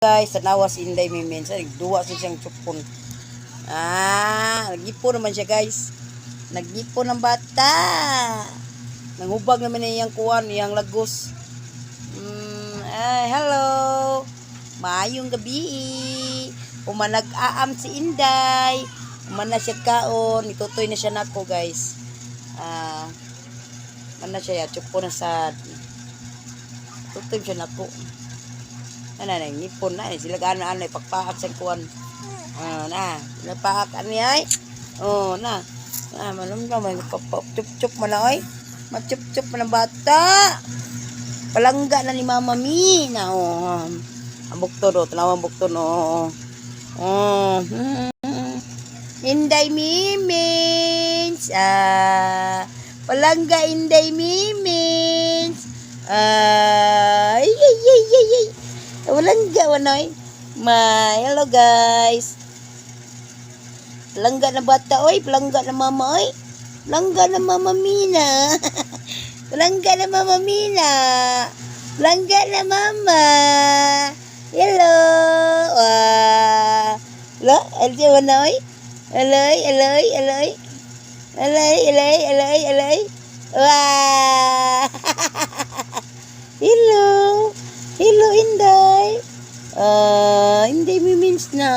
Guys, tanawa si Inday Mimin. Sa duwa siya siyang chupon. Ah, nagipon naman siya, guys. Nagipon ng bata. Nangubag naman na iyang kuwan, iyang lagos. Ay, hello. Maayong gabi. Umanag-aam si Inday. Human na siya kaon. Itutoy na siya nako, guys. Ah, man na siya, chupon na sad. Tutoy siya nako. Ana na ngipon na sila gana ano ipagpaak sa kuan. Ah, na, napaak ani ay. Oh, na. Ah, manum na man chup chup man na oy. Machup-chup man ang bata. Palangga na ni Mama Mi na, oh. Ang bukto do, tanaw ang bukto no. Oh. Inday Mimins. Ah, palangga Inday Mimins. Ah, ay ay ay ay ay. Palangga wanoy. My, hello, guys. Palangga na bata oy, palangga na mama oy. Palangga na Mama Mina. Palangga na Mama Mina. Palangga na mama. Hello. Wah. Lo, aldi wanoy. Aloy, aloy, aloy. Aloy, aloy, aloy, aloy. Wah. Hello. Hello, Inday. Ah, Inday Mimins na.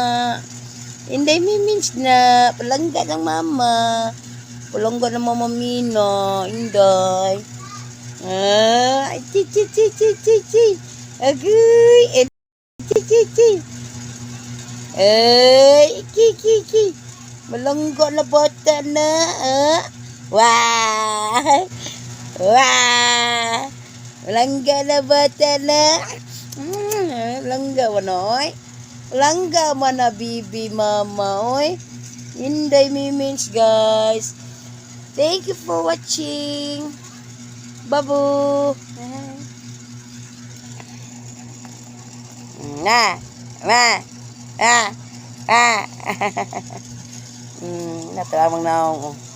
Inday Mimins na. Palangga ng mama. Palangga ng Mama Mina. Inday. Ah, chi chi chi chi chi chi. Agoy. Eh, chi chi chi. Ay, ki ki ki. Malangga na bata na. Ah. Wah. Wah. Langga na bata na. Langga manoy. Langga man na bibi mama oy. Inday Mimins, guys. Thank you for watching. Babu. Na. Na. Ah. Ah. Natalamang naong. Oh.